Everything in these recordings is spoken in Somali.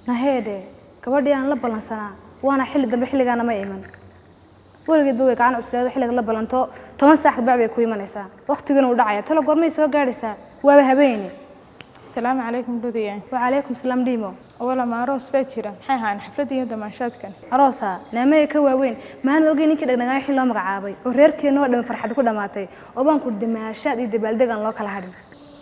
Naheedhe, gabadhii aan la ballansanaa waana xilli dambe, xilligaana ma iman. Weligeedba way gacan cusleedo, xilliga la ballanto 10 saac kabacdi ay ku imanaysaa, waqtigana uu dhacaya. Talo goormay soo gaadhaysaa? Waaba habeene. Asalaamu calaykum, Dhudiye. Wacalaykum salaam, Dhiimo. Awala ma aroos baa jira? Maxay ahaan xafladda iyo damaashaadkan? Aroosa naamaya ka waaweyn. Maana ogey ninkii dhagdhagaayo xil loo magacaabay oo reerkeenna oo dhan farxad ku dhammaatay oo baan ku damaashaad iyo dabaaldegaan loo kala hadhin.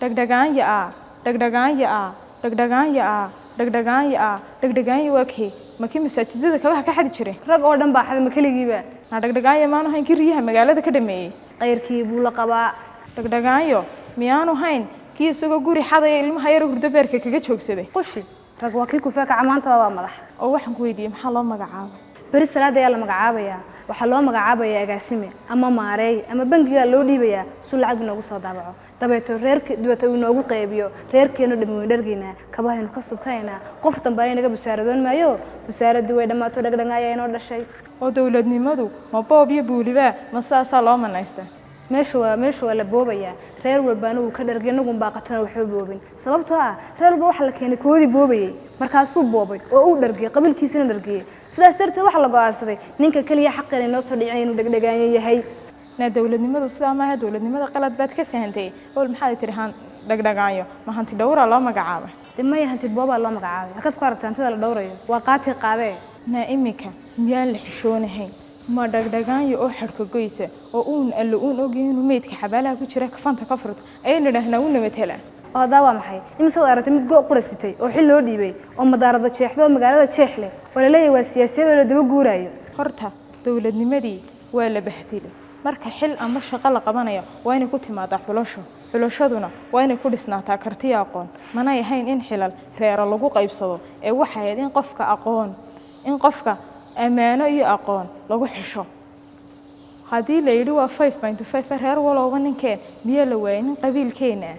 Dhagdhagaanya ah, dhagdhagaanya ah, dhagdhagaanya ah, dhagdhagaanya ah, dhagdhagaanya. Waa kee? Ma kii masaajidada kabaha ka xadi jiray? Rag oo dhan baa xada, ma keligiiba? Naa, dhagdhagaanya maanu hayn kii riyaha magaalada ka dhameeyey? Qayrkii buu la qabaa. Dhagdhagaanyo miyaanu hayn kii isagoo guri xadaya ilmaha yar hurdo beerka kaga joogsaday? Qushi rag waa kii kufee kaca, maanta waa madax. Oo waxaan ku weydiiyey, maxaa loo magacaabay? Beri salaada ayaa la magacaabayaa. Waxaa loo magacaabayaa agaasime ama maareey ama bangigaa loo dhiibayaa su lacag inoogu soo daabaco, dabeeto reerk dabeeto uu inoogu qaybiyo. Reerkeenu dhami weyn dhargeynaa, kabahaynu ka subkanaynaa. Qof dambe inaga busaaradoon maayo, busaaradii way dhammaato. Dhagdhanga ayaa inoo dhashay. Oo dowladnimadu ma boob iyo buulibaa? Ma saasaa loo manaystaa? Meesha waa la boobayaa. Reer walbaana wuu ka dhargay, inagun baa qatana waxba boobin, sababtoo ah reer walba waxaa la keenay koodii boobayay. Markaasuu boobay oo uu dhargiyey, qabiilkiisina dhargiyey. Sidaas darteed waxaa la go'aansaday ninka keliya xaqeena inoo soo dhicin inuu dhegdhegaanyo yahay. Naa, dowladnimadu sidaa maaha. Dowladnimada qalad baad ka fahantay. Ol maxaad tiri han dhagdhagaanyo ma hanti dhowraa loo magacaabay? De maya, hanti boobaa loo magacaabay. Halkaad ku aragta hantida la dhowrayo? Waa qaati qaadee. Naa, imika miyaan la xishoonahayn? Ma dhagdhagaanyo oo xadhka goysa oo uun alle uun ogyahay inuu meydka xabaalaha ku jira kafanta ka furto ayaynu idhaahnaa uuna matela? Oo haddaa waa maxay? Imisaad aragtay mid go' qura sitay oo xil loo dhiibay oo madaarado jeexdo oo magaalada jeex leh oo laleeyahay waa siyaasiyad oo la daba guuraayo? Horta dowladnimadii waa la bahdilay. Marka xil ama shaqo la qabanayo waa inay ku timaadaa xulasho, xulashaduna waa inay ku dhisnaataa kartiyo aqoon. Manay ahayn in xilal reero lagu qaybsado, ee waxay ahayd in qofka aqoon, in qofka ammaano iyo aqoon lagu xisho. Haddii la yidhi waa 5.5, reer walooba ninkeen, miyaa la waayay nin qabiilkeena ah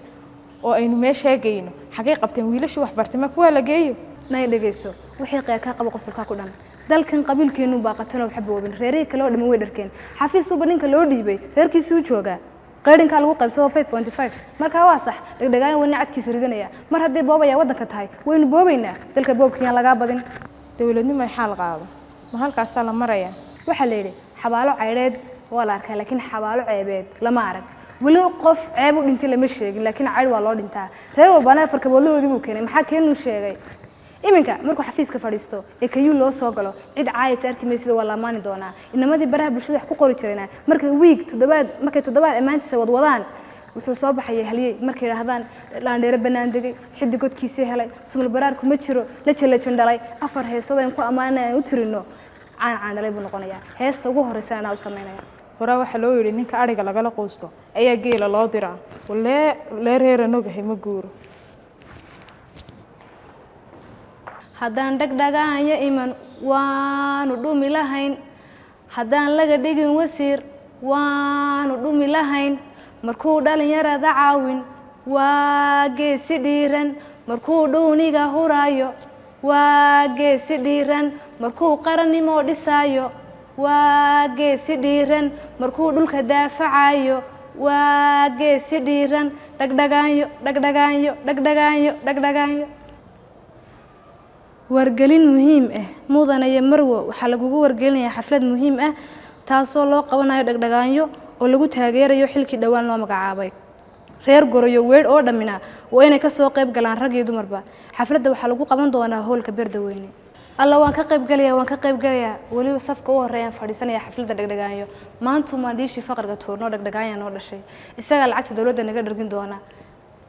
oo aynu meeshaa geyno? Xagay qabteen wiilashii waxbartay? Ma kuwaa la geeyo? Nay, dhegayso, wixii qeyrkaa qaba qosolkaa ku dhan. Dalkan qabiilkeenu baa qatanoo waxa boobin, reerihii kale oo dhamman way dharkeen. Xafiis walba ninka loo dhiibay reerkiisuu joogaa, qaydhinkaa lagu qaybsado 5.5. Markaa waa sax, dhegdhegaayan wayna cadkiisa ridanaya. Mar haddii boobayaa waddanka tahay, waynu boobaynaa. Dalka boobkiyaan lagaa badin. Dowladnimo ay xaal qaado, ma halkaasaa la marayaa? Waxaa la yidhi xabaalo caydheed waa la arkaa, laakiin xabaalo ceebeed lama arag. Weli qof ceeb u dhintay lama sheegin, laakiin caydh waa loo dhintaa. Reer walbaana afar kaboodlahoodii buu keenay. Maxaa keenuu sheegay? Iminka markuu xafiiska fadhiisto ee kayuu loo soo galo, cid caayaysa arki maysida, waa la amaani doonaa. Inamadii baraha bulshada wax ku qori jirayna markay wiig toddobaad, markay toddobaad ammaantiisa wadwadaan, wuxuu soo baxaya halyey. Markay yidhaahdaan laandheero bannaan degay, xiddi godkiisii helay, sumul baraarku ma jiro, lajan dhalay, afar heesood aan ku ammaanay aan u tirino, caan caan dhalay buu noqonayaa. Heesta ugu horreysa anaa u samaynaya. Horaa waxaa loo yidhi ninka adhiga lagala quusto ayaa geela loo diraa. Walee lee reera nogahay ma guuro. Haddaan dhagdhagaanya iman, waanu dhumi lahayn. Haddaan laga dhigin wasiir, waanu dhumi lahayn. Markuu dhalinyarada caawin, waa geesi dhiiran. Markuu dhuuniga huraayo, waa geesi dhiiran. Markuu qarannimo dhisaayo, waa geesi dhiiran. Markuu dhulka daafacayo, waa geesi dhiiran. Dhagdhagaanyo, dhagdhagaanyo, dhagdhagaanyo, dhagdhagaanyo. Wargelin muhiim ah, mudanayo marwo. Waxaa lagugu wargelinayaa xaflad muhiim ah, taasoo loo qabanayo dhagdhagaanyo oo lagu taageerayo xilkii dhowaan loo magacaabay. Reer Goroyo weedh oo dhammina waa inay kasoo qayb galaan, rag iyo dumarba. Xafladda waxaa lagu qaban doonaa hoolka Berdaweyne. Alla, waan ka qayb galaya, waan ka qayb galayaa. Weliba safka u horreeyaan fadhiisanaya xafladda dhagdhagaanyo. Maantumaan dhiishii faqriga tuurno. Dhagdhagaanya noo dhashay, isagaa lacagta dowladda naga dhargin doona.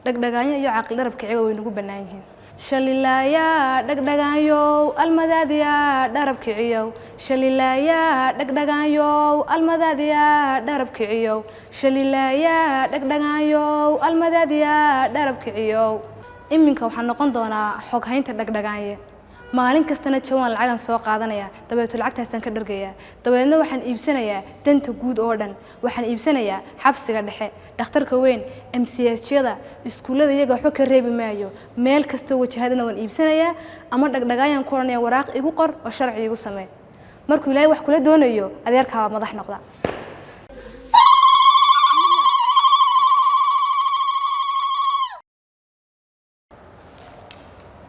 Dhagdhagaanyo iyo caaqil dharab kiciba way nagu bannaan yihiin. Shalilaayaa dhagdhagaanyow, almadaadiyaa dharab kiciyow. Shalilaayaa dhagdhagaanyow, almadaadiyaa dharab kiciyow. Shalilaayaa dhagdhagaanyow, almadaadiyaa dharab kiciyow. Iminka waxaan noqon doonaa xoghaynta dhagdhagaanye. Maalin kastana jawaan lacagan soo qaadanaya, dabeeto lacagtaasaan ka dhargayaa. Dabeedna waxaan iibsanayaa danta guud oo dhan. Waxaan iibsanayaa xabsiga dhexe, dhakhtarka weyn, MCH-yada, iskuullada, iyaga waxba ka reebi maayo. Meel kastoo wajahadana waan iibsanayaa, ama dhagdhagaayaan ku odhanaya waraaq igu qor oo sharci igu samee. Markuu Ilaahay wax kula doonayo, adeerkaabaa madax noqda.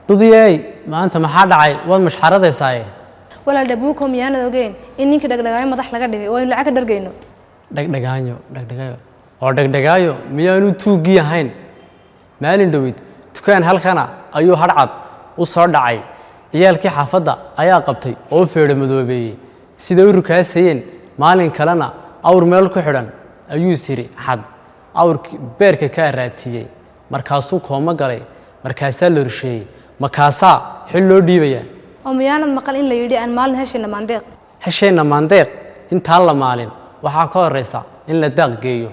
Dhudiyey. Maanta maxaa dhacay? Waad mashxaradaysaaye. Walaal Dhabuuko, miyaanad ogeyn in ninkii Dhagdhagaayo madax laga dhigay oo aynu lacag ka dhargayno? Dhagdhagaanyo, Dhagdhagaayo oo Dhagdhagaayo miyaanu tuuggii ahayn? Maalin dhoweyd dukaan halkana ayuu hadhcad u soo dhacay. Ciyaalkii xaafadda ayaa qabtay oo u feedho madoobeeyey siday u rukaasayeen. Maalin kalena awr meel ku xidhan ayuu siri xad, awrkii beerka ka araatiyey, markaasuu koomo galay, markaasaa la rusheeyey. Makaasaa xil loo dhiibayaa? Oo miyaanad maqal in la yidhi aan maalin heshayna Maandeeq? Hesheenna Maandeeq intaan la maalin waxaa ka horraysa in la daaq geeyo.